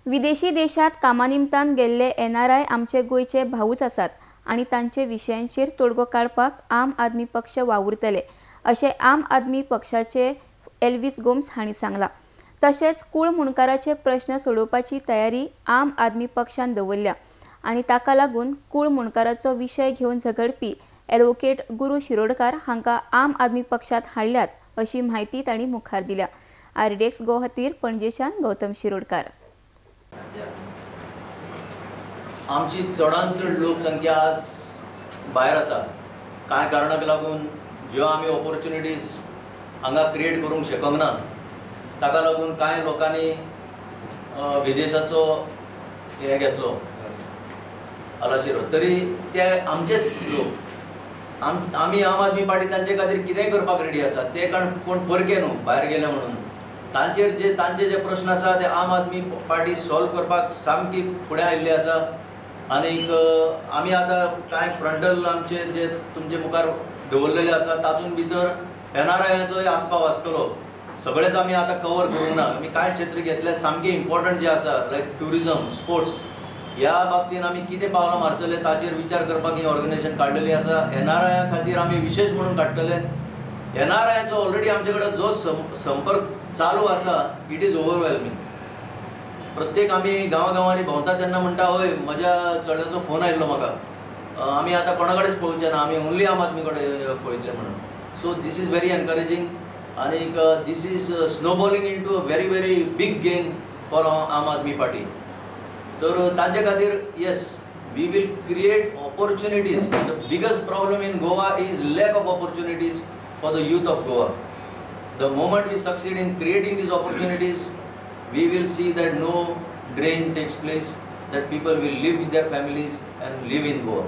विदेशी देशात कामानिमतान गेल्ले एनआरआय आमचे गोंयचे भाऊच आसात आनी तांचे विशयांचेर तोडगो काडपाक आम आदमी पक्ष वावुरतले अशें आम आदमी पक्षाचे एल्विस गोम्स हांणी सांगलां. तशेंच कूळ मुंडकाराचे प्रश्न सोडोवपाची तयारी आम आदमी पक्षान दवरल्या आनी ताका लागून कूळ मुंडकाराचो विशय घेवन झगडपी ॲडव्होकेट गुरू शिरोडकार हांकां आम आदमी पक्षात हाडल्यात अशी म्हायती तांणी मुखार दिल्या. आरडीएक्स गोवा खातीर पणजेच्यान गौतम शिरोडकार. आमची चडांत चड लोकसंख्या आज भायर आसा. कांय कारणाक लागून ज्यो आमी ऑपॉर्च्युनिटीज हांगा क्रिएट करूंक शकना ना ताका लागून कांय लोकांनी विदेशाचो हें घेतलो आलाशिरो. तरी ते आमचेच लोक, आमी आम आदमी पार्टी तांचे खातीर कितेंय करपाक रेडी आसा. ते कारण कोण परके न्हू भायर गेले म्हणून तांचेर जे तांचे जे प्रश्न आसा ते आम आदमी पार्टी सॉल्व करपाक सामकी फुडें आयिल्ली आसा. आनीक आमी आतां कांय फ्रंटल आमचे जे तुमचे मुखार दवरलेले आसा तातूंत भितर एनआरआयाचोय आस्पाव आसतलो. सगळेच आमी आतां कवर करूंक ना, आमी कांय क्षेत्र घेतले सामकें इम्पॉर्टंट जे आसा लायक ट्युरिजम, स्पोर्ट्स ह्या बाबतीन आमी कितें पावलां मारतले ताचेर विचार करपाक ही ऑर्गनायझेशन काडलेली आसा. एनआरआया खातीर आमी विशेश म्हणून काडटले. एनआरआयाचो ऑलरेडी आमचे कडेन जो संपर्क चालू आसा it is overwhelming. प्रत्येक आमी गांवागांवांनी भोंवता तेन्ना म्हणटा हय म्हज्या चल्याचो फोन आयिल्लो म्हाका, आमी आतां कोणा कडेच पळोवचे ना, आमी ओन्ली आम आदमी कडेन पळयतले म्हणून. So this is very encouraging आनीक this is snowballing into a very very big gain for Aam Aadmi Party. तर तांचे खातीर yes we will create opportunities. The biggest problem in Goa is lack of opportunities for the youth of Goa. The moment we succeed in creating these opportunities, we will see that no drain takes place, that people will live with their families and live in Goa.